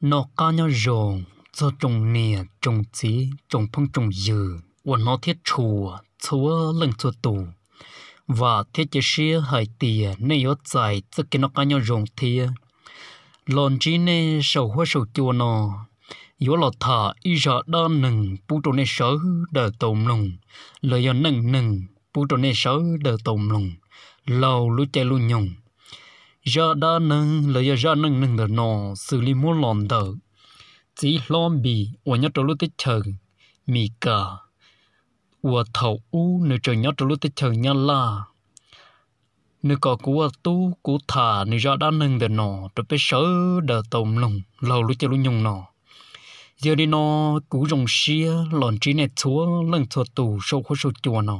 Noj qab nyob zoo txog tsoom niam tsoom txiv tsoom phooj tsoom ywg uas hnov thiab tshua txhua leej txhua tus. Vam thiab cia siab hais tias nej yuav txais txoj kev noj qab nyob zoo thiab. Los ntsib nej saum huab saum cua no, yuav los tham ib zaj dab neeg pub rau nej sawv daws tau mloog, los yog neej neeg pub rau nej sawv daws tau mloog laug lub caij lub nyoog. Zaj dab neeg los yog zaj neej neeg ntawm no xws li muab los ntawm txiv hlob Npis uas nyob rau lub teb chaws Mis Kas, uas thaum ub nws tseem nyob rau lub teb chaws Nyab Laj. Nws kom kuv ua tub kuv tham nws zaj dab neeg ntawm no rau peb sawv daws tau mloog laug lub caij lub nyoog no. Yog li no, kuv zoo siab los ntsib nej txhua leej txhua tus saum huab saum cua no.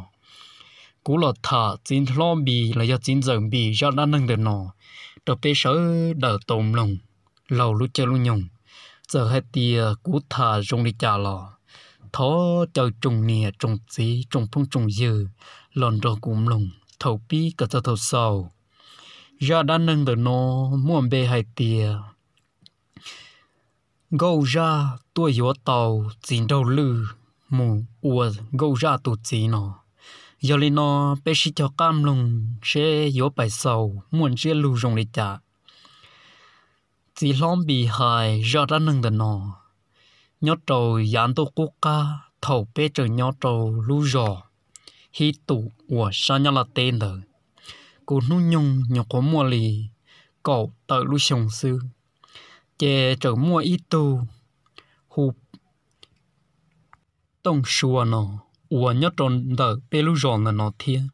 Kuv los tham txiv hlob Npis los yog txiv ntxawm Npis zaj dab neeg ntawm no rau peb sawv daws tau mloog laug lub caij lub nyoog. Txawm hais tias kuv tham zoo li cas los thov caw tsoom niam tsoom txiv tsoom phooj tsoom ywg los nrog kuv mloog thaum pib kom txog thaum xaus. Zaj dab neeg ntawm no muaj npe hais tias Nkauj Zaj tuaj yuav tau txiv nraug Lwj mus ua Nkauj Zaj tus txiv no. Yog li no, peb sib cog qab mloog seb yuav pais xaus muaj ntsiab lus zoo li cas. Txiv hlob Npis hais zaj dab neeg ntawm no nyob rau yav ntuj qub qab thaum peb tseem nyob rau lub zos Hib Tum uas sab Nyab Laj teb ntawd. Kuv hnub nyoog nyuam qhuav muaj li kaum tawm lub xyoo xwb, ces tseem muaj ib tug hu Tooj Sua no uas nyob rau ntawm peb lub zos ntawm no thiab.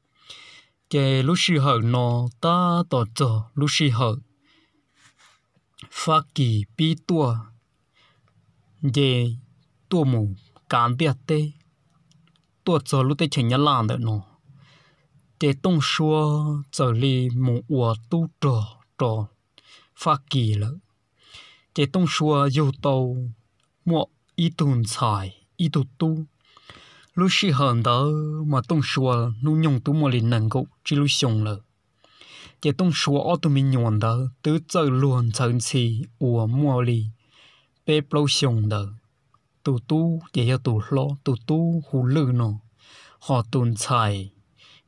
Ces lub sij hawm no tab tom txog lub sij hawm Fab Kis pib tuaj nce, tuaj mus kav ntiaj teb, tuaj txog lub teb chaws Nyab Laj ntawm no, ces Tooj Sua txawm li mus ua tub rog rau Fab Kis lawm. Ces Tooj Sua yug tau muaj ib tug ntxhais ib tug tub. Lub sij hawm ntawd mas Tooj Sua hnub nyoog twb muaj li nees nkaum tsib lub xyoo lawm. Ces Tooj Sua ob tug me nyuam ntawd twb txawj luag ntxhawv ntxhi uas muaj li peb plaub xyoo ntawd. Tus tub ces yog tus hlob, tus tub hu Lwj no, ho tus ntxhais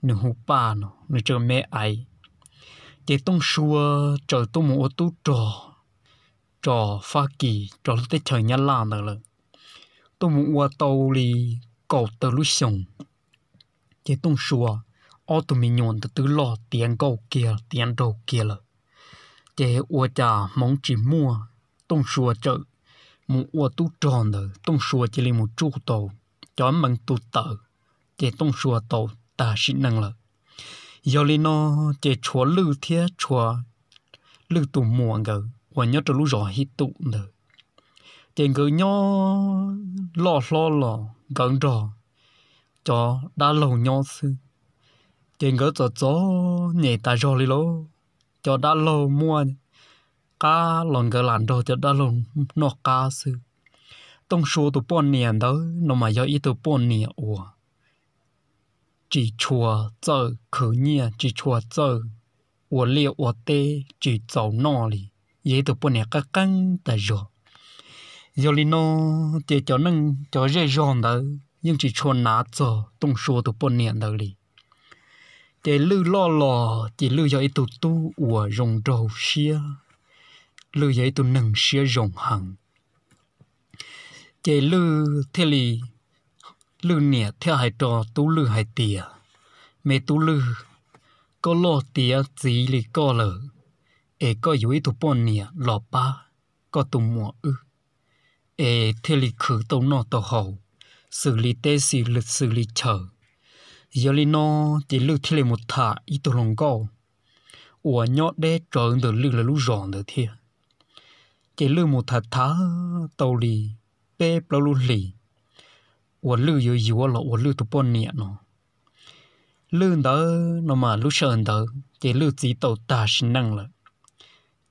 nws hu Paj no, nws tseem me aiv. Ces Tooj Sua txawm tuaj mus ua tub rog rau Fab Kis rau lub teb chaws Nyab Laj ntawd lawm. Tuaj mus ua tau li kaum tawm lub xyoos, ces Tooj Sua ob tug me nyuam ntawd twb loj tiav nkauj kiag tiav nraug kiag lawm. Ces ua cas hmoov tsis muaj, Tooj Sua txawm mus ua tub rog ntawd, Tooj Sua cia li mus tsuj tau cov mees tu taws, ces Tooj Sua tau tag sim neej lawm. Yog li no, ces tshuav Lwj thiab tshuav Lwj tus muam nkawd uas nyob rau lub zos Hib Tum ntawd, ces nkawd nyob loj hlob los nkawd nrog cov dab laug nyob xwb. Ces nkawd txom txom nyem tas zog li lauj. Cov dab laug muaj qab los nkawd lam nrog cov dab laug noj qab xwb. Tooj Sua tus poj niam ntawd no mas yog ib tug poj niam uas tsis tshua txawj khwv nyiaj, tsis tshua txawj ua liaj ua teb, tsis txaus noj li, yog ib tug poj niam qab qeeb tas zog. Yog li no, ces cov neej cov zej zog ntawd yeej tsis tshua hnav txog Tooj Sua tus poj niam ntawd li. Ces Lwj loj los ces Lwj yog ib tug tub uas zoo nraug siab, Lwj yog ib tug neeg siab zoo heev. Ces Lwj thiaj li, Lwj niam thiaj hais rau tub Lwj hais tias, me tub Lwj, koj loj tiav txiv li koj lawm, es koj yuav ib tug poj niam los pab koj tus muam wb, es thiaj li khwv tau noj tau haus, xws li teb xws li chaw. Yog li no, ces Lwj thiaj li mus tham ib tug hluas nkauj uas nyob deb tsawv ntawm Lwj lawv lub zos ntawd thiab. Ces Lwj mus tham tham tau li peb plaub lub hlis uas Lwj yuav yuav los ua Lwj tus poj niam no. Lwj ntawd no mas lub sij hawm ntawd ces Lwj txiv tau tag sim neej lawm.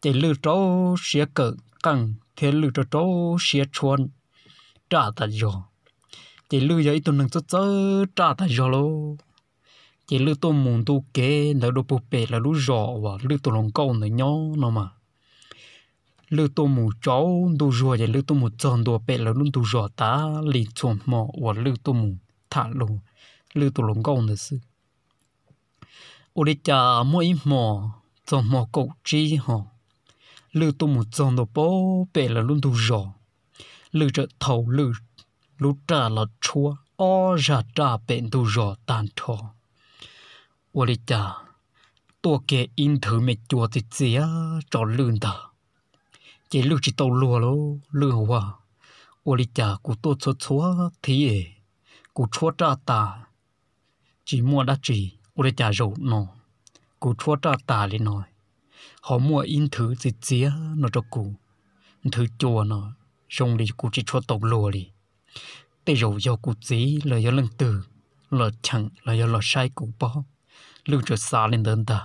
Ces Lwj rau siab kawm qeej thiab Lwj rau rau siab tshuab raj tas zog. Ces Lwj yog ib tug neeg txawj txawj raj tas zog lauj. Ces Lwj tuaj mus ntu kev ntawd dua puag pem lawv lub zos uas Lwj tus hluas nkauj ntawd nyob no mas, Lwj tuaj mus tsaus ntuj zuag ces Lwj tuaj mus txog ntua pem lawv lub ntug zos tas li txhua hmo uas Lwj tuaj mus tham Lwj tus hluas nkauj ntawd xwb. Ua li cas muaj ib hmo, txog hmo kaum tsib ho, Lwj tuaj mus txog ntua pem lawv lub ntug zos, Lwj txawm thau Lwj lub raj los tshuab ob zaj raj pem ntug zos tag nrho. Ua li cas tuaj kiag ib nthwv me cua txias txias rau Lwj ntag. Ces Lwj tsis tau luag lauj, Lwj ua, ua li cas kuv tuaj txhua txhua thib, kuv tshuab raj tas tsis muaj dab tsi, ua li cas zaum no kuv tshuab raj tas li no ho muaj ib nthwv txias txias no rau kuv? Nthwv cua no zoo li kuv tsis tshuab tau luag li. Tej zaum yog kuv txiv los yog leej twg los cheem los yog los saib kuv pob. Lwj txawm xav li ntawd ntag.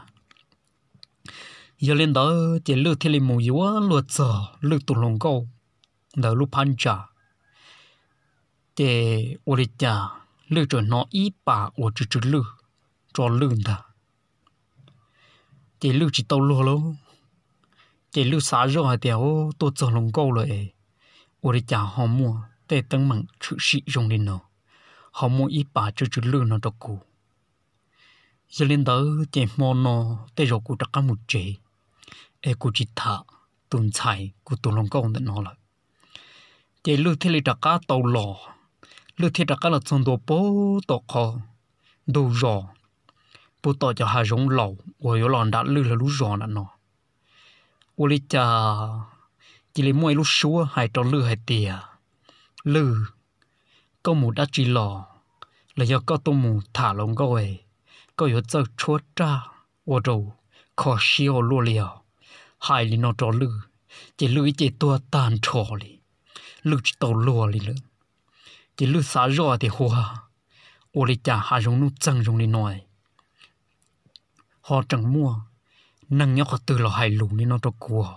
Yog li ntawd ces Lwj thiaj li mus yuav luag txog Lwj tus hluas nkauj ntawd lub phab ntsa. Ces ua li cas Lwj txawm hnov ib pas uas tsw tsw lwj rau Lwj ntag. Ces Lwj tsis tau luag lauj. Ces Lwj xav zoj hais tias, Tuaj txog hluas nkauj lawm es ua li cas ho muaj tej teeb meem tshwm sim zoo li no, ho muaj ib pas tsw tsw lwj no rau kuv? Yog li ntawd ces hmo no tej zaum kuv rov qab mus tsev es kuv tsis tham tus ntxhais kuv tus hluas nkauj ntawm no lawm. Ces Lwj thiaj li rov qab tau los, Lwj thiaj rov qab los txog ntua puag tom qhov ntug zos, puag tom cov hav zoov laus uas yuav los nram Lwj lawv lub zos nram no. Ua li cas cia li muaj ib lub suab hais rau Lwj hais tias, Lwj, koj mus dab tsi los? Los yog koj tuaj mus tham hluas nkauj, koj yuav txawj tshuab raj ua rau kho siab ua luaj li os? Hais li no rau Lwj, ces Lwj ib ce tuag tag nrho li, Lwj tsis tau luag li lawm. Ces Lwj xav zoj tias, Huaj, ua li cas hav zoov nuj txeeg zoo li no ho tseem muaj neeg nyob qhov twg los hais lus li no rau kuv?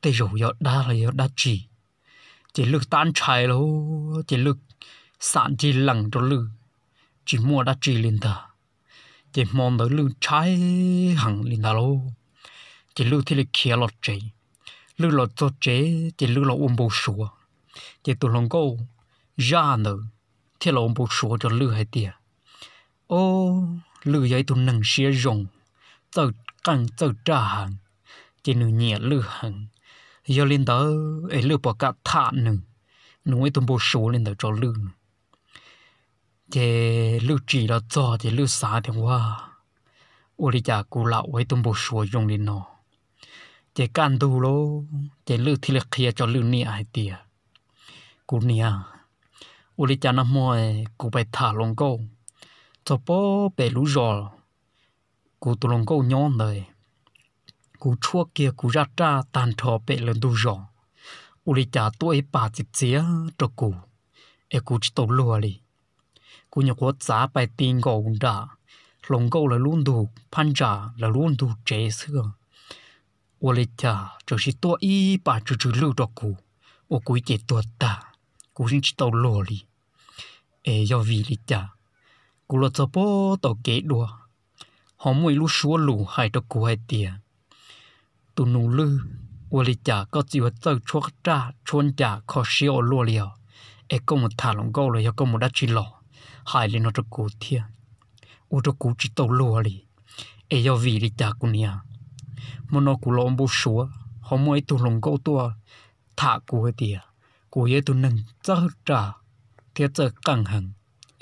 Tej zaum yog dab los yog dab tsi? Ces Lwj tab ntshai lauj, ces Lwj xam ncig lees rau Lwj, tsis muaj dab tsi li ntag. Ces hmo ntawd Lwj ntshai heev li ntag lauj, ces Lwj thiaj li khiav los tsev. Lwj los txog tsev ces Lwj los ua npau suav, ces tus hluas nkauj zaj ntawd thiaj los ua npau suav rau Lwj hais tias, Ob, Lwj yog ib tug neeg siab zoo, txawj qeej txawj raj heev, ces nws nyiam Lwj heev. Yog li ntawd es Lwj puas kam tham nws? Nws ua ib tug npau suav li ntawd rau Lwj. Ces Lwj tsim los txog ces Lwj xav tias, Huaj, ua li cas kuv lam ua ib tug npau suav zoo li no? Ces kaj ntug lauj, ces Lwj thiaj li qhia rau Lwj niam hais tias, Kuv niam, ua li cas nag hmo kuv pais tham hluas nkauj txog puag pem lub zos kuv tus hluas nkauj nyob ntawd, kuv tshuab kiag kuv zaj raj tag nrho pem lawv ntug zos, ua li cas tuaj ib pas txias txias rau kuv es kuv tsis tau luag li. Kuv nyuam qhuav txav pais ti nkaus nram hluas nkauj lawv lub ntug phab ntsa, lawv lub ntug tsev xwb, ua li cas txawm sis tuaj ib pas tsw tsw lwj rau kuv, ua kuv ib ce tuag tag, kuv yeej tsis tau luag li. Es yog vim li cas kuv los txog puag tom kev dua ho muaj ib lub suab lus hais rau kuv hais tias, Tus nus Lwj, ua li cas koj txiv yuav txawj tshuab raj tshuab ncas kho siab ua luaj li os? Es koj mus tham hluas nkauj los yog koj mus dab tsi los hais li no rau kuv thiab, ua rau kuv tsis tau luag li. Es yog vim li cas kuv niam? Hmo no kuv los ua npau suav ho muaj ib tug hluas nkauj tuaj tham kuv hais tias kuv yog ib tug neeg txawj raj thiab txawj qeej heev,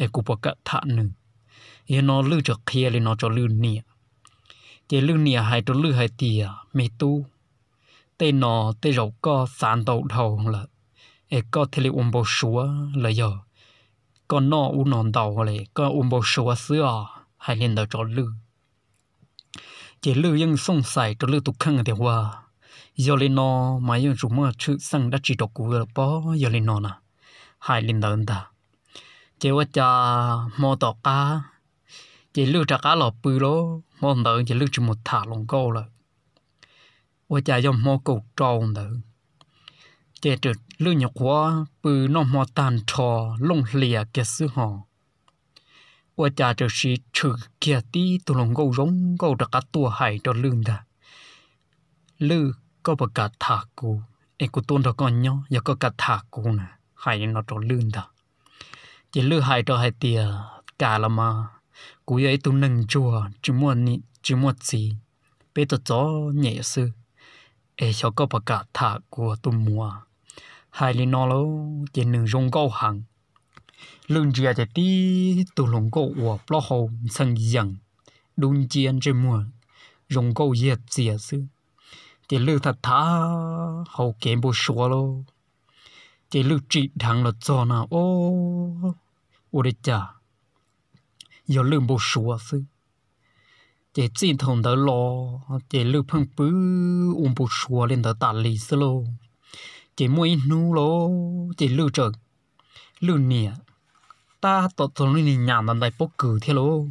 es kuv puas kam tham nws? Yog no Lwj txawm qhia li no rau Lwj niam. Ces Lwj niam hais rau Lwj hais tias, Me tub, tej no tej zaum koj xav ntau dhau lawm, es koj thiaj li ua npau suav los yog koj noj ub no ntau li, koj ua npau suav xwb os, hais li ntawd rau Lwj. Ces Lwj yeej xooj xais rau Lwj tus kheej tias, Huaj, yog li no mas yeej tsis muaj tshwj xeeb dab tsi rau kuv lawm pob, yog li no na, hais li ntawd ntag. Ces ua cas hmo tom qab ces Lwj rov qab los pw lauj, hmo ntawd ces Lwj tsis mus tham hluas nkauj lawm. Ua cas yog hmo kaum rau ntawd ces Lwj nyuam qhuav pw noj hmo tag nrho looj hlias kiag xwb ho, ua cas txawm sis tshwm kiag tib tug hluas nkauj zoo nkauj rov qab tuaj hais rau Lwj ntag. Lwj koj puas kam tham kuv es kuv tuaj nrog koj nyob, yog koj kam tham kuv na, hais li no rau Lwj ntag. Ces Lwj hais rau hais tias, kam los mas, kuv yog ib tug neeg ntsuag tsis muaj txiv, peb txom txom nyem xwb, es xyov koj puas kam tham kuv tus muam. Hais li no lauj ces nws zoo nkauj heev. Lwj ntsia ces tib tug hluas nkauj uas plaub hau ntxhee yees, dub nciab ntsej muag zoo nkauj yiag txias xwb. Ces Lwj tham tham hauv kev npau suav lauj, ces Lwj tsim dheev los txog na, o, ua li cas yog Lwj npau suav xwb. Ces txij thaum ntawd los ces Lwj pheej pw ua npau suav li ntawd tas li xwb lauj. Ces muaj ib hnub lauj ces Lwj txawm, Lwj niam tab tom txog lub niag nyam ntais pob kws thiab lauj.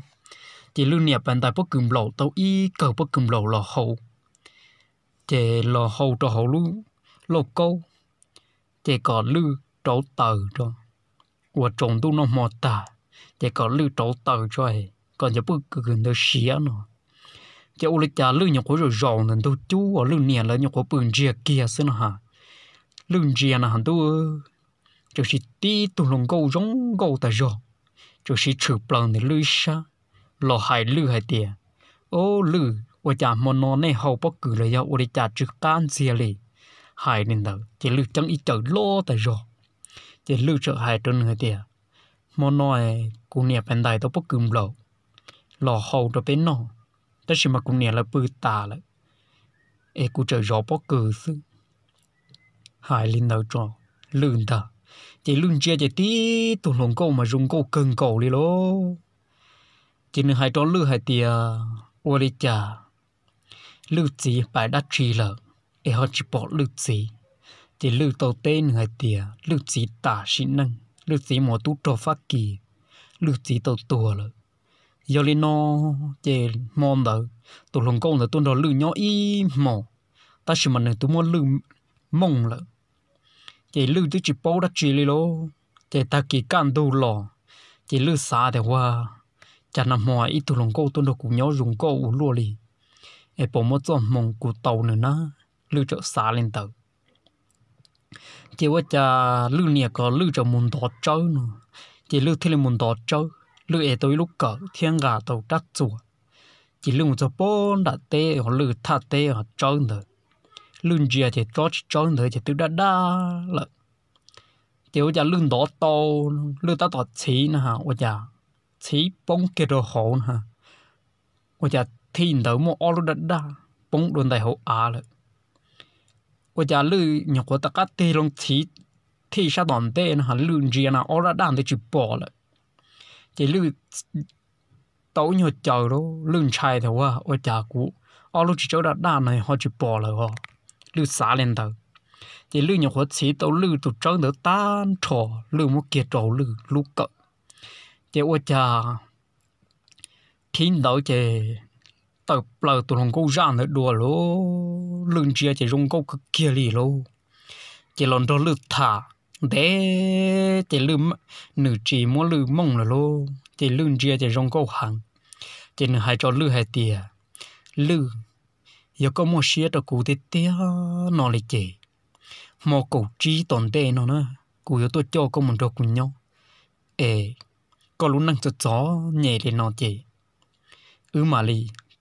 Ces Lwj niam pais ntais pob kws nplaum tau ib kawm pob kws nplaum los hau, ces los hau rau hauv lub lauj kaub, ces kom Lwj rauv taws tso, uas tsaus ntuj noj hmo tag, ces kom Lwj rauv taws tso, kom cov pob kws ntawd siav no. Ces ua li cas Lwj nyuam qhuav zaum zaum ntawm ntug cub uas Lwj niam lawv nyuam qhuav pw ntsiag kiag xwb no ha, Lwj ntsia na ha ntuj, txawm siv tib tug hluas nkauj zoo nkauj tas zog, txawm siv tshwm plaws ntawm Lwj ib sab los hais Lwj hais tias, o, Lwj, ua cas hmo no nej hau pob kws los yog ua li cas tsw qab ntxiag li? Hais li ntawd ces Lwj ceeb ib cawm loj tas zog. Ces Lwj txawm hais rau nws hais tias, hmo no kuv niam pais ntais tau pob kws nplaum los hau rau peb noj, tab sis mas kuv niam lawv pw tas lawm, es kuv tseem zov pob kws xwb. Hais li ntawd rau Lwj ntag, ces Lwj ntsia ces tib tug hluas nkauj mas zoo nkauj kawg nkaus li lauj. Ces nws hais rau Lwj hais tias, ua li cas Lwj txiv pais dab tsi lawm es ho tsis pom Lwj txiv? Ces Lwj tau teb nws hais tias Lwj txiv tas sim neej, Lwj txiv mus ua tub rog Fab Kis, Lwj txiv tau tuag lawm. Yog li no ces hmo ntawd tus hluas nkauj ntawd tuaj nrog Lwj nyob ib hmos, tab sis mas nws twb muab Lwj mooj lawm. Ces Lwj twb tsis paub dab tsi li lauj. Ces tag kis kaj ntug los, ces Lwj xav tias, ua cas nag hmo ib tug hluas nkauj tuaj nrog kuv nyob zoo nkauj ua luaj li, es puas muaj txoj hmoo kuv tau nws na? Lwj txawm xav li ntawd. Ces ua cas Lwj niam kom Lwj txawm mus ntov tsawb no, ces Lwj thiaj li mus ntov tsawb. Lwj ev tau ib lub kawm thiab nqa tau rab txuas, ces Lwj mus txog pem nram teb, Lwj thaj teb tsawb ntawd. Lwj ntsia ces tsob tsis tsawb ntawd ces twb daj daj lawm. Ces ua cas Lwj ntov tau, Lwj tab tom txhiv na, ua cas txhiv poob kiag rau hauv na, ua cas thij ntawd muaj ob lub daj daj poob dua ntais hauv av lawm. Ua cas Lwj nyuam qhuav tom qab tig loo txhiv thij sab tom ntej no, Lwj ntsia na ob daj daj ntawd tsis pom lawm. Ces Lwj tau ib nyuag caws lauj, Lwj ntshai tias, ua, ua cas kuv ob lub tsis tsawb daj daj no ho tsis pom lawm os? Lwj xav li ntawd. Ces Lwj nyuam qhuav txhiv tau Lwj tus tsawb ntawd tag nrho, Lwj muab kiag rau Lwj lub kawm. Ces ua cas thib ntawd ces tawm plaws tus hluas nkauj zaj ntawd dua lauj. Lwj ntsia ces zoo nkauj kawg kiag li lauj. Ces los nrog Lwj tham ntev, ces Lwj, nws tsis muab Lwj mooj lawm lauj, ces Lwj ntsia ces zoo nkauj heev. Ces nws hais rau Lwj hais tias, Lwj, yog koj muaj siab rau kuv tiag tiag no li ces hmo kaum tsib tom ntej no na, kuv yuav tuaj coj koj mus nrog kuv nyob, es koj lub neej txom txom nyem li no ces wb mam li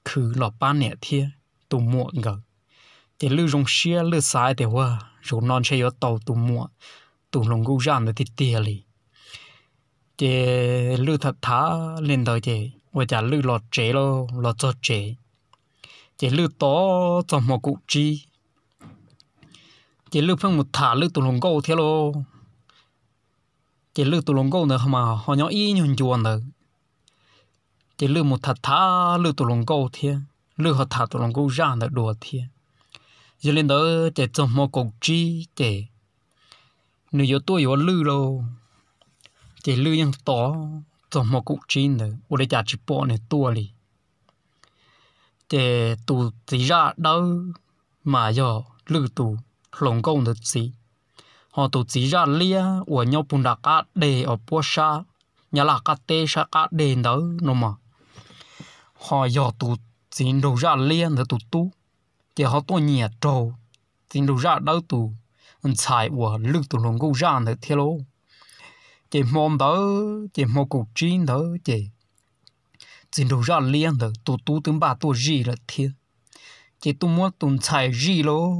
khwv los pab niam thiab tus muam nkawd. Ces Lwj zoo siab, Lwj xav tias, ua, zaum no ntshe yuav tau tus muam, tus hluas nkauj zaj ntawd tiag tiag li. Ces Lwj tham tham li ntawd ces ua cas Lwj los tsev lauj, los txog tsev, ces Lwj tos txog hmo kaum tsib, ces Lwj pheej mus tham Lwj tus hluas nkauj thiab lauj. Ces Lwj tus hluas nkauj ntawd mas ho nyob ib nyuag ncua ntawd, ces Lwj mus tham tham Lwj tus hluas nkauj thiab, Lwj ho tham tus hluas nkauj zaj ntawd dua thiab. Yog li ntawd ces txog hmo kaum tsib ces nws yuav tuaj yuav Lwj lauj. Ces Lwj yeej tos txog hmo kaum tsib ntawd ua li cas tsis pom nws tuaj li. Ces tus txiv zaj dawb mas yog Lwj tus hluas nkauj ntawd txiv, ho tus txiv zaj liab uas nyob puag nram qab deg uas puab sab Nyab Laj qab teb sab qab deg ntawd no mas, ho yog tus txiv nraug zaj liab ntawd tus tub, ces ho tuaj nyiam raug txiv nraug zaj dawb tus ntxhais uas Lwj tus hluas nkauj zaj ntawd thiab lauj. Ces hmo ntawd ces hmo kaum tsib ntawd ces txiv nraug zaj liab ntawd tus tub twb npaj tuaj zij lawm thiab. Ces tuaj muab tus ntxhais zij lauj,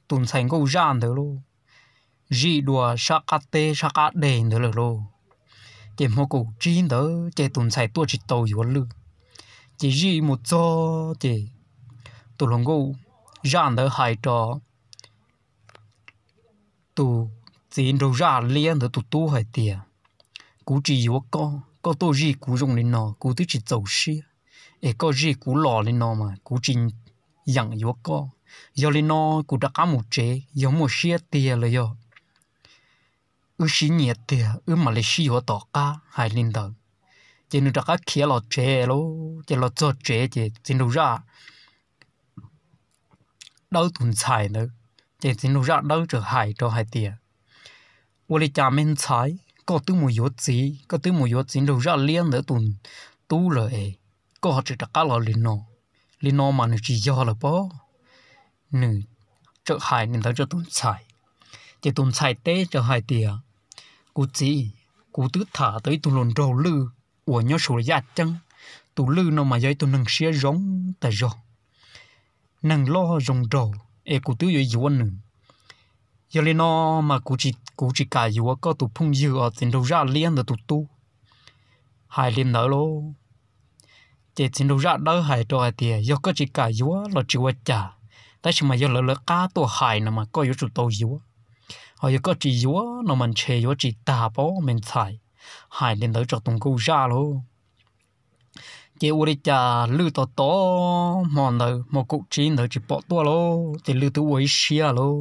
tus ntxhais nkauj zaj ntawd lauj, zij dua sab qab teb sab qab deg ntawd lawm lauj. Ces hmo kaum tsib ntawd ces tus ntxhais tuaj tsis tau yuav Lwj. Ces zij mus txog ces tus hluas nkauj zaj ntawd hais rau tus txiv nraug zaj liab ntawd tus tub hais tias, kuv tsis yuav koj, koj tuaj zij kuv zoo li no kuv twb tsis txaus siab, es koj zij kuv los li no mas kuv tsis yeem yuav koj. Yog li no kuv rov qab mus tsev, yog muaj siab tiag los yog wb sib nyiam tiag wb mam li sib yuav tom qab. Hais li ntawd ces nws rov qab khiav los tsev lauj. Ces los txog tsev ces txiv nraug zaj dawb tus ntxhais ntawd, ces txiv nraug zaj dawb txawm hais rau hais tias, ua li cas me ntxhais, koj twb mus yuav txiv, koj twb mus yuav txiv nraug zaj liab ntawd tus tub lawm es koj ho tseem rov qab los li no? Li no mas nws tsis yog lawm pob. Nws txawm hais li ntawd rau tus ntxhais, ces tus ntxhais teb rau hais tias, kuv txiv, kuv twb tham tau ib tug hluas nraug Lwj uas nyob saum yaj ceeb. Tus Lwj no mas yog ib tug neeg siab zoo tag zog, neeg loj zoo nraug, es kuv twb yuav yuav nws. Yog li no mas kuv tsis kam yuav koj tus phooj ywg os txiv nraug zaj liab ntawd tus tub. Hais li ntawd lauj, ces txiv nraug zaj dawb hais rau hais tias, yog koj tsis kam yuav los tsis ua cas, tab sis mas yog lawv lawv qab tuaj hais no mas koj yuav tsum tau yuav, ho yog koj tsis yuav no mas ntshe yuav tsis tag pob me ntxhais. Hais li ntawd rau tus nkauj zaj lauj. Ces ua li cas Lwj tos tos hmo ntawd hmo kaum tsib ntawd tsis pom tuaj lauj, ces Lwj twb ua ib siab lauj.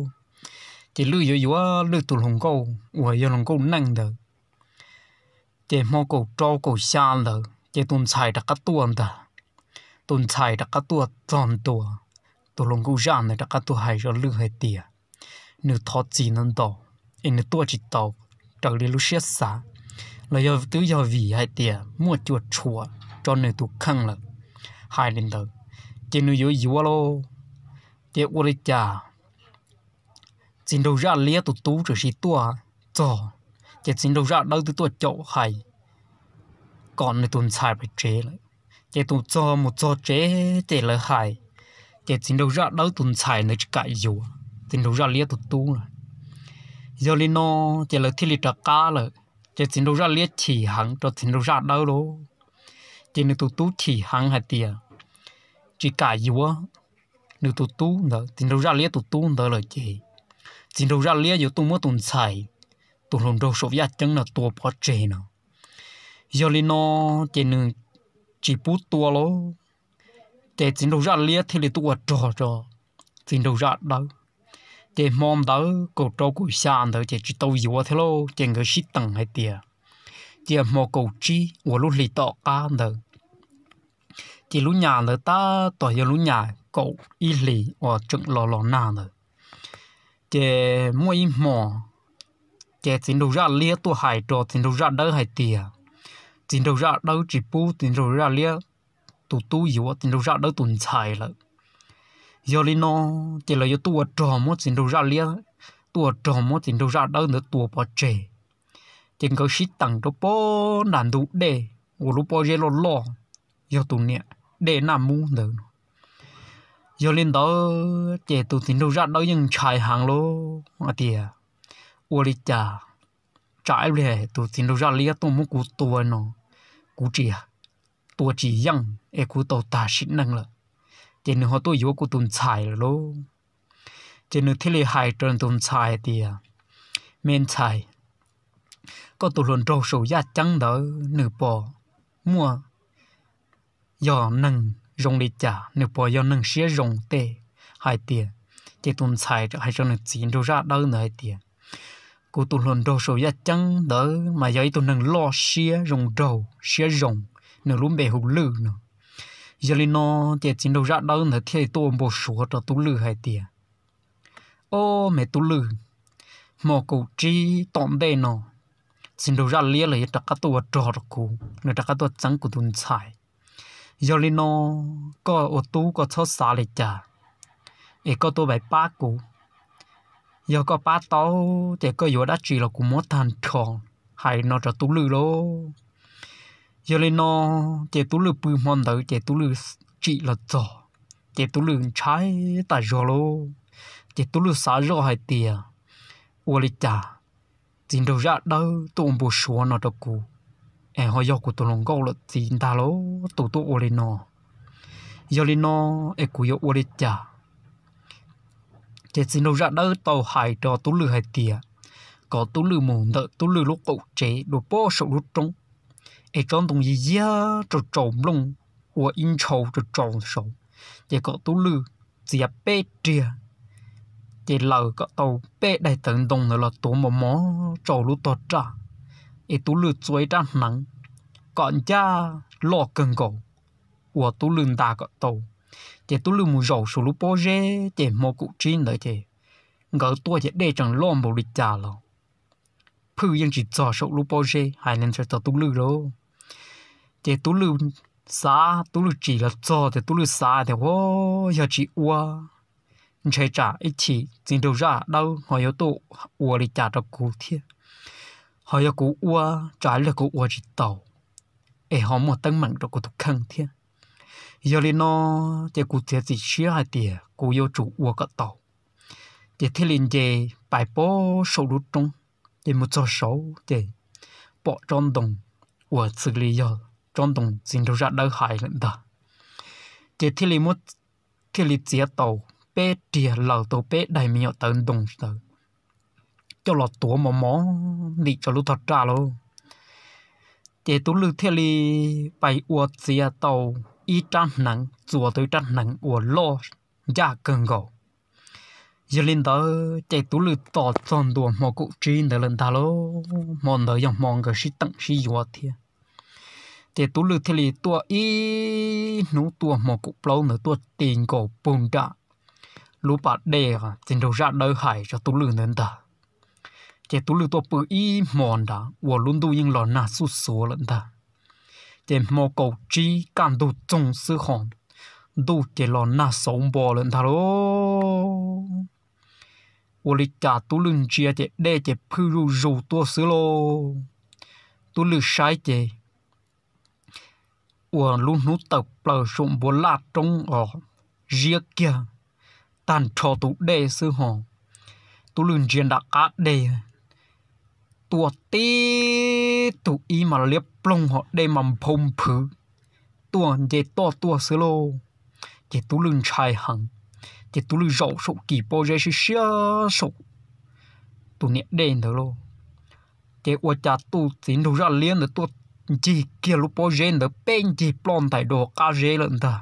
Ces Lwj yuav yuav Lwj tus hluas nkauj uas yog hluas nkauj neej ntawd. Ces hmo kaum rau kaum xya ntawd ces tus ntxhais rov qab tuaj ntag. Tus ntxhais rov qab tuaj txog ntua, tus hluas nkauj zaj ntawd rov qab tuaj hais rau Lwj hais tias, nws thov txim ntau ntau, es nws tuaj tsis tau raws li lub siab xav, los yog twb yog vim hais tias muaj cua tshuam rau nws tus kheej lawm. Hais li ntawd, ces nws yuav yuav lauj. Ces ua li cas txiv nraug zaj liab tus tub txawm sis tuaj txog, ces txiv nraug zaj dawb twb tuaj caum hais kom nws tus ntxhais pais tsev lawm. Ces tus txog mus txog tsev ces lawv hais, ces txiv nraug zaj dawb tus ntxhais ntawd tsis kam yuav txiv nraug zaj liab tus tub lawm. Yog li no, ces lawv thiaj li rov qab lawm. Ces txiv nraug zaj liab chim heev rau txiv nraug zaj dawb lauj. Ces nws tus tub chim heev hais tias tsis kam yuav nws tus tub ntawd, txiv nraug zaj liab tus tub ntawd lawm ces txiv nraug zaj liab yuav tuaj muab tus ntxhais, tus hluas nraug saum yaj ceeb no tua pov tseg no. Yog li no, ces nws tsis pub tua lauj. Ces txiv nraug zaj liab thiaj li tuaj ua rog rau txiv nraug zaj dawb. Ces hmo ntawd kaum rau kaum xya ntawd ces tsis tau yuav thiab lauj, ces nkawd sib teem hais tias cia hmo kaum tsib uas lub hli tom qab ntawd. Ces lub nyam ntawd tab tom yog lub nyam kaum ib hlis uas tseem los los nag ntawd. Ces muaj ib hmo, ces txiv nraug zaj liab tuaj hais rau txiv nraug zaj dawb hais tias txiv nraug zaj dawb tsis pub txiv nraug zaj liab tus tub yuav txiv nraug zaj dawb tus ntxhais lawm. Yog li no, ces lawv yuav tuaj ua rog muab txiv nraug zaj liab, tuaj ua rog muab txiv nraug zaj dawb ntawd tua pov tseg. Ces nkawd sib teem rau pob nram ntug dej uas lub pob zeb loj loj, yog tus niam dej Naj Mub ntawd no. Yog li ntawd ces tus txiv nraug zaj dawb yeej ntshai heev lauj, hais tias ua li cas tsam ib pliag tus txiv nraug zaj liab tuaj muab kuv tua no, kuv tsis, tua tsis yeej es kuv tau tag sim neej lawm, ces nws ho tuaj yuav kuv tus ntxhais lawm lauj. Ces nws thiaj li hais rau nws tus ntxhais tias, me ntxhais, koj tus hluas nraug saum yaj ceeb ntawd nws puas muaj, yog neeg zoo li cas, nws puas yog neeg siab zoo tej? Hais tias, ces tus ntxhais hais rau nws txiv nraug zaj dawb ntawd hais tias, kuv tus hluas nraug saum yaj ceeb ntawd mas yog ib tug neeg loj siab zoo nraug siab zoo, nws lub npe hu Lwj no. Yog li no, ces txiv nraug zaj dawb ntawd thiaj li tuaj ua npau suav rau tub Lwj hais tias, ob, me tub Lwj, hmo kaum tsib tom ntej no, txiv nraug zaj liab los yuav rov qab tuaj ua rog rau kuv, nws rov qab tuaj txeeb kuv tus ntxhais. Yog li no, koj ua tub koj txhob xav li cas, es koj tuaj pab kuv, Yog koj pab tau, ces koj yuav dab tsi los kuv muab tag nrho. Hais no rau Tub Lwj lauj. Yog li no, ces Tub Lwj pw hmo ntawd ces Tub Lwj tsim los txog, ces Tub Lwj ntshai tas zog lauj. Ces Tub Lwj xav zoj hais tias, ua li cas txiv nraug zaj dawb tuaj ua npau suav no rau kuv, es ho yog kuv tus hluas nkauj lawm txiv ntag lauj tus tuaj ua li no. Yog li no, es kuv yuav ua li cas? Ces txiv nraug zaj dawb tau hais rau Tub Lwj hais tias, kom Tub Lwj mus ntawm Tub Lwj lub qaum tsev dua pob saum lub roob, es tsob ntoo yig yiag tsaus tsaus nplooj ua ib ntshau tsaus tsaus saud, ces kom Tub Lwj txiav peb riag, ces laws kom tau peb daim tawv ntoo ntawd los tuav mos mos rau lub tog raj, es Tub Lwj txua ib rab hneev kom ncaj loj kawg nkaus uas Tub Lwj nta kom tau. Ces Tub Lwj mus zaum saum lub pob zeb, ces hmo kaum tsib ntawd ces nkawd tuaj ces dej tseem loj npaum li cas los phwj yeej tsis txog saum lub pob zeb hais li ntawd rau Tub Lwj lauj. Ces Tub Lwj xav, Tub Lwj tsim los txog ces Tub Lwj xav tias, a, yog tsis ua ntshe tsam ib chim txiv nraug zaj dawb ho yuav tuaj ua li cas rau kuv thiab, ho yog kuv ua, tsam ib pliag kuv ua tsis tau es ho muaj teeb meem rau kuv tus kheej thiab. Yog li no, ces kuv txiav txim siab hais tias kuv yuav tsum ua kom tau. Ces thiaj li nce pais pob saum lub roob, ces mus txog saud ces pom tsob ntoo uas xws li yog tsob ntoo txiv nraug zaj dawb hais lawm ntag. Ces thiaj li muab, thiaj li txiav tau peb riag laws tau peb daim me nyuam tawv ntoo ntawd coj los tuav mos mos ntim rau lub tog raj lauj. Ces Tub Lwj thiaj li pais ua txiav tau ib rab hneev, txua tau ib rab hneev uas loj ncaj kawg nkaus. Yog li ntawd ces Tub Lwj tos txog ntua hmo kaum tsib ntawd lawm ntag lauj, hmo ntawd yog hmo nkawd sib teem sib yuav thiab. Ces Tub Lwj thiaj li tuaj ib hnub tuaj hmo kaum plaub ntawd tuaj ti nkaus puag nram lub pas dej txiv nraug zaj dawb hais rau Tub Lwj ntawd ntag. Ces Tub Lwj tuaj pw ib hmo nrad uas lub ntuj yeej los nag xuj xuav lawm ntag. Ces hmo kaum tsib kaj ntug txoog xwb ho ntuj ces los nag xauv npo lawm ntag lauj. Ua li cas Tub Lwj ntsia ces dej ces phwj zuj zus tuaj xwb lauj. Tub Lwj saib ces ua lub hnub tawm plaws saum npuas laj roob os, ziab kiag tag nrho tus dej xwb ho. Tub Lwj ntsia nram qab deg tuaj tib tug ib mas liab ploog ho dej mas nphau nphwv tuaj nce toj tuaj xwb lauj. Ces Tub Lwj ntshai heev, ces Tub Lwj zaum saum kis pob zeb siab siab saum tus niam dej ntawd lauj. Ces ua cas tus txiv nraug zaj liab ntawd tuaj ncig kiag lub pob zeb ntawd peb ncig ploj ntais dua qab zeb lawm ntag.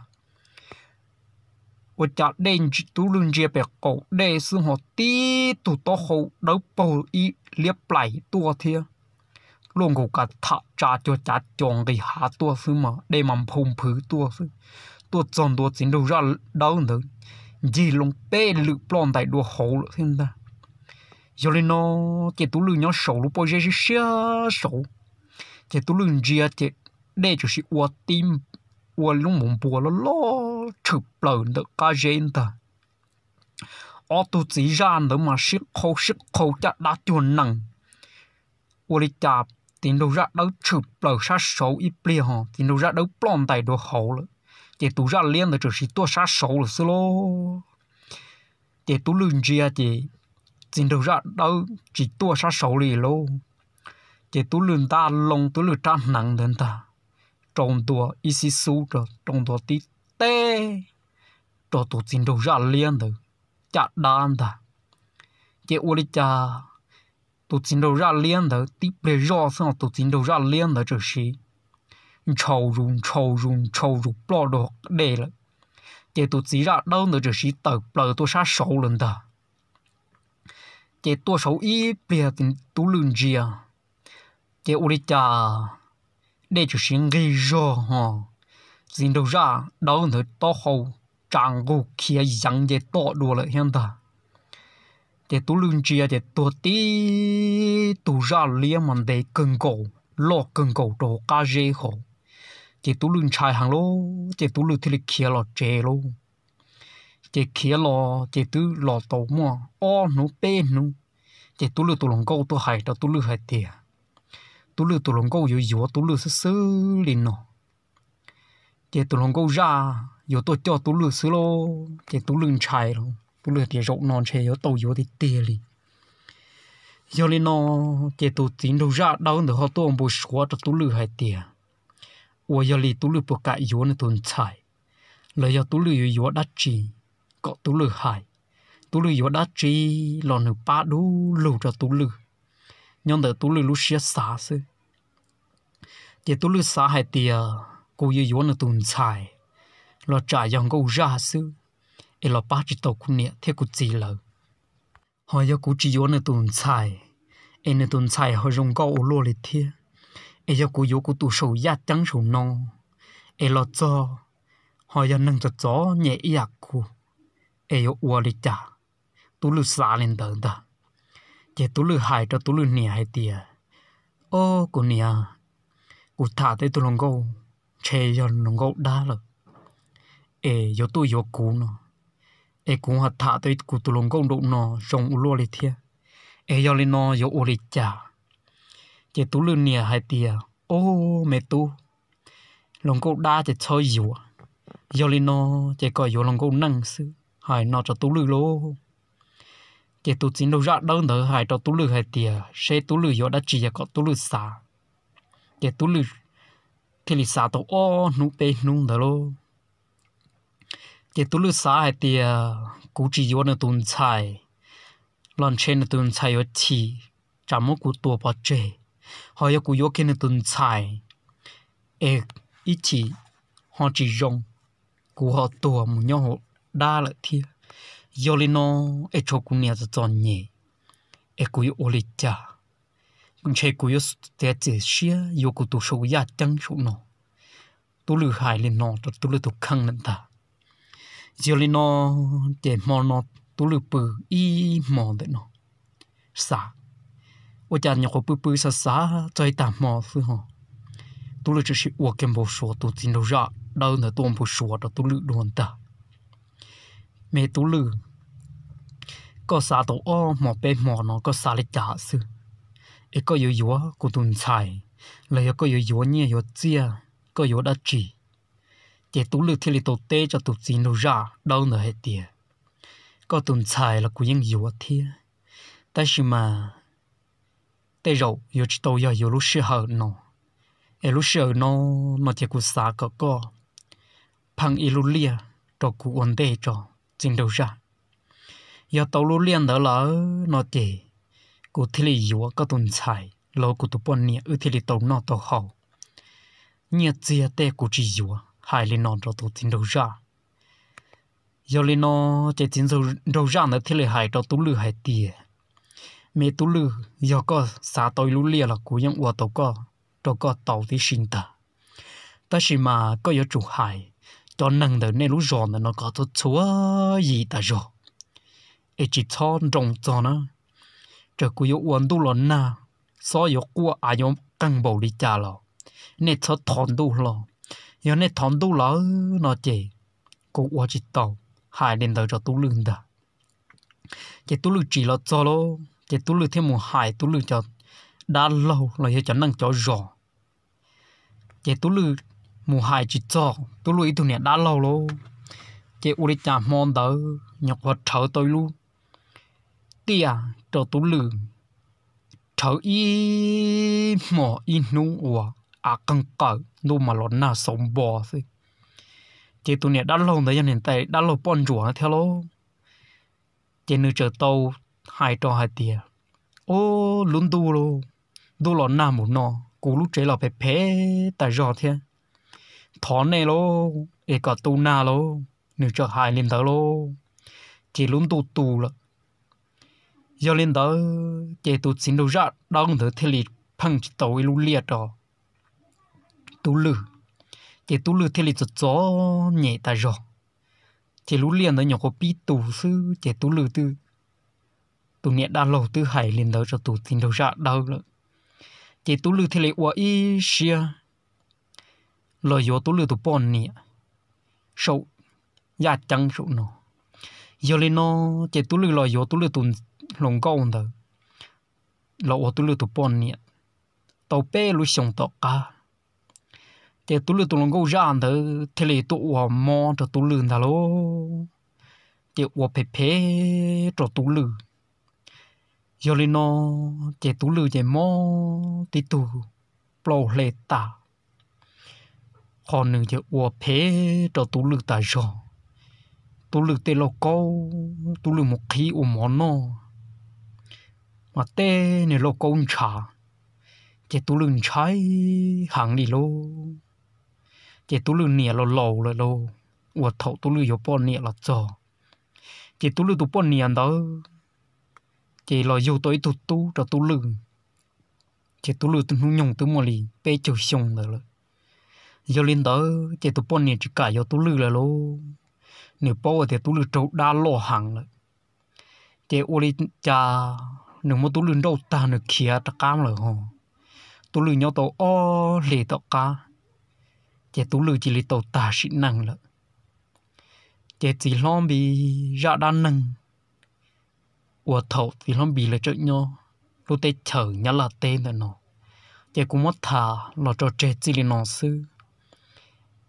Ua cas dej, Tub Lwj ntsia pem qaum dej xwb ho tib tug taub hau dawb paug ib liab plais tuaj thiab, luaj nkaus kav tham tsa cuag cav co nqis hav tuaj xwb mas dej mas nphau nphwv tuaj xwb. Tuaj txog ntua txiv nraug zaj dawb ntawd ncig loo peb lwm ploj ntais dua hauv lawm thiab ntag. Yog li no, ces Tub Lwj nyob saum lub pob zeb siab siab saud, ces Tub Lwj ntsia ces dej tsuas sis ua tib, ua lub mus npua loj loj tshwm plaws ntawm qab zeb ntag. Ob tug txiv zaj ntawd mas sib qhau sib qhau caj dab cuag nees. Ua li cas txiv nraug zaj dawb tshwm plaws sab saud ib pliag ho txiv nraug zaj dawb ploj ntais dua hauv lawm, ces tus zaj liab ntawd tsuas sis tuaj sab saud lawm xwb lauj. Ces Tub Lwj ntsia ces txiv nraug zaj dawb tsis tuaj sab saud li lauj. Ces Tub Lwj ntaj loo Tub Lwj rab hneev ntawd ntag, rau ntua ib xib xub rau ntua tib teb rau tus txiv nraug zaj liab ntawd caj dab ntag. Ces ua li cas tus txiv nraug zaj liab ntawd tib pliag zoj xwb ho tus txiv nraug zaj liab ntawd tsuas sis ntshau zus ntshau zus ntshau zus ploj dua dej lawm. Ces tus txiv zaj dawb ntawd tsuas sis tawm plaws tuaj sab saud lawm ntag. Ces tuaj saud ib pliag Tub Lwj ntsia, ces ua li cas dej tsuas sis nqig zog ho txiv nraug zaj dawb ntawd taub hau tsa nqug khiav yeev nce toj dua lawm thiab ntag. Ces Tub Lwj ntsia ces tuag tib tug zaj liab mas ntev kawg nkaus, loj kawg nkaus rau hauv qab zeb hauv. Ces Tub Lwj ntshai heev lauj, ces Tub Lwj thiaj li khiav los tsev lauj. Ces khiav los ces twb los tau muaj ob hnub peb hnub, ces Tub Lwj tus hluas nkauj tuaj hais rau Tub Lwj hais tias Tub Lwj tus hluas nkauj yuav yuav Tub Lwj xwb xwb li no. Ces tus hluas nkauj zaj yuav tuaj coj Tub Lwj xwb lauj. Ces Tub Lwj ntshai lauj, Tub Lwj tias zaum no ntshe yuav tau yuav tiag tiag li. Yog li no, ces tus txiv nraug zaj dawb ntawd ho tuaj npau suav rau Tub Lwj hais tias, ua yog li Tub Lwj puas kam yuav nws tus ntxhais, los yog Tub Lwj yuav yuav dab tsi kom Tub Lwj hais. Tub Lwj yuav dab tsi los nws pab dub lug rau Tub Lwj, nyob ntawm Tub Lwj lub siab xav xwb. Ces Tub Lwj xav hais tias kuv yuav yuav nws tus ntxhais los tsam yog nkauj zaj xwb, es los pab tsis tau kuv niam thiab kuv txiv lawv. Ho yog kuv tsis yuav nws tus ntxhais, es nws tus ntxhais ho zoo nkauj ua luaj li thiab, es yog kuv yuav kuv tus saum yaj ceeb saum no, es los txog ho yog neeg txom txom nyem ib yam kuv, es yuav ua li cas? Tub Lwj xav li ntawd ntag. Ces Tub Lwj hais rau Tub Lwj niam hais tias, o, kuv niam, kuv tham tau ib tug hluas nkauj, ntshe yog hluas nkauj dab lawm, es yuav tuaj yuav kuv no, es kuv ho tham tau kuv tus hluas nkauj nraum no zoo ua luaj li thiab, es yog li no yuav ua li cas? Ces Tub Lwj niam hais tias, o, me tub, hluas nkauj dab ces txhob yuav, yog li no ces kom yuav hluas nkauj neej xwb, hais no rau Tub Lwj lauj. Ces tus txiv nraug zaj dawb ntawd hais rau Tub Lwj hais tias seb Tub Lwj yuav dab tsi yog kom Tub Lwj xav. Ces Tub Lwj thiaj li xav tau ob hnub peb hnub ntawd lauj. Ces Tub Lwj xav hais tias kuv tsis yuav nws tus ntxhais los ntshe nws tus ntxhais yuav chim, tsam muab kuv tua pov tseg. Ho yog kuv yuav kiag nws tus ntxhais, es ib chim ho tsis zoo, kuv ho tuag mus nyob hauv dab lawm thiab. Yog li no es tshuav kuv niam txom txom nyem, es kuv yuav ua li cas? Ntshe kuv yuav txiav txim siab yuav kuv tus saum yaj ceeb saum no. Tub Lwj hais li no rau Tub Lwj tus kheej lawm ntag. Yog li no, ces hmo no Tub Lwj pw ib hmo ntawm no xav. Ua cas nyuam qhuav pw pw xav xav txog ib tag hmo xwb ho, Tub Lwj tseem sim ua kiag npau suav, tus txiv nraug zaj dawb ntawd tuaj npau suav rau Tub Lwj dua ntag. Me Tub Lwj, koj xav tau ob hmo peb hmo no koj xav li cas xwb? Es koj yuav yuav kuv tus ntxhais, los yog koj yuav yuav nyiaj yuav txiaj, koj yuav dab tsi? Ces Tub Lwj thiaj li tau teb rau tus txiv nraug zaj dawb ntawd hais tias, koj tus ntxhais los kuv yeej yuav thiab, tab sis mas tej zaum yuav tsis tau yog yuav lub sij hawm no. Es lub sij hawm no, no ces kuv xav kom koj pheej ib lub liaj rau kuv ua ntej tso, txiv nraug zaj. Yog tau lub liaj ntawd lawm no ces kuv thiaj li yuav koj tus ntxhais los kuv tus poj niam wb thiaj li tau noj tau haus. Nyiaj txiag tej kuv tsis yuav, hais li no rau tus txiv nraug zaj. Yog li no, ces txiv nraug zaj ntawd thiaj li hais rau Tub Lwj hais tias, me Tub Lwj, yog koj xav tau ib lub liaj los kuv yeej ua tau koj, rau koj tau tib si ntag. Tab sis mas koj yuav tsum hais cov neeg ntawm nej lub zos ntawm no kom txhua txhua yim tas zog, es tsis txhob nroo txog na. Txawm kuv yuav ua ntuj los nag, xob yuav quaj av yuav qeeg npaum li cas los nej txhob thov ntuj hlo. Yog nej thov ntuj lawm no ces kuv ua tsis tau. Hais li ntawd rau Tub Lwj ntag. Ces Tub Lwj tsim los txog lauj, ces Tub Lwj thiaj mus hais Tub Lwj cov dab laug los yog cov neej cov zos. Ces Tub Lwj mus hais tsis txog Tub Lwj ib tug niam dab laug lauj. Ces ua li cas hmo ntawd nyuam qhuav rhawv tau ib lub tiaj rau Tub Lwj, rhawv ib hmos ib hnub uas av qeeg qawm ntuj mas los nag xauv npo xwb. Ces tus niam dab laug ntawd yog niam tais dab laug poj ntsuam thiab lauj. Ces nws txawm tau hais rau hais tias, Ob, lub ntuj lauj, ntuj los nag mus no, kuv lub tsev los phem phem tas zog thiab. Thov nej lauj, es kom tu nag lauj. Nws txawm hais li ntawd lauj, ces lub ntuj tu lawm. Yog li ntawd ces tus txiv nraug zaj dawb ntawd thiaj li pheej tsis tau ib lub liaj rau Tub Lwj, ces Tub Lwj thiaj li txom txom nyem tas zog. Ces lub liaj ntawd nyuam qhuav pib tu xwb ces Tub Lwj twb, tus niam dab laug twb hais li ntawd rau tus txiv nraug zaj dawb lawm. Ces Tub Lwj thiaj li ua ib siab los yuav Tub Lwj tus poj niam saum yaj ceeb saum no. Yog li no ces Tub Lwj los yuav Tub Lwj tus hluas nkauj ntawd los ua Tub Lwj tus poj niam tau peb lub xyoos tom qab. Ces Tub Lwj tus hluas nkauj zaj ntawd thiaj li tuaj ua mob rau Tub Lwj ntag lauj. Ces ua phem phem rau Tub Lwj. Yog li no ces Tub Lwj ces mob tib tug plaub hle tas, qhov nws ces ua phem rau Tub Lwj tas zog. Tub Lwj tej lauj kaub, Tub Lwj mus qhib ua mov noj, mas tej niag lauj kaub ntshav, ces Tub Lwj ntshai heev li lauj. Ces Tub Lwj niam los laus lawm lauj, uas thaum Tub Lwj yuav poj niam los txog, ces Tub Lwj tus poj niam ntawd ces los yug tau ib tug tub rau Tub Lwj. Ces Tub Lwj hnub nyoog twb muaj li peb caug xyoo ntawd lawm. Yog li ntawd ces tus poj niam tsis kam yuav Tub Lwj lawm lauj. Nws paub tias Tub Lwj raug dab loj heev lawm. Ces ua li cas nws muab Tub Lwj nrauj tag nws khiav rov qab lawm ho. Tub Lwj nyob tau ob hlis tom qab, ces Tub Lwj cia li tau tag sim neej lawm. Ces txiv hlob Npis zaj dab neeg uas thaum txiv hlob Npis lawv tseem nyob lub teb chaws Nyab Laj teb ntawm no, ces kuv muab tham los tso tseg txij li no xwb.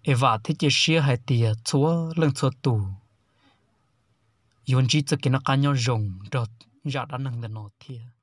Es vam thiab cia siab hais tias txhua leej txhua tus yuav ntsib txoj kev noj qab nyob zoo nrog zaj dab neeg ntawm no thiab.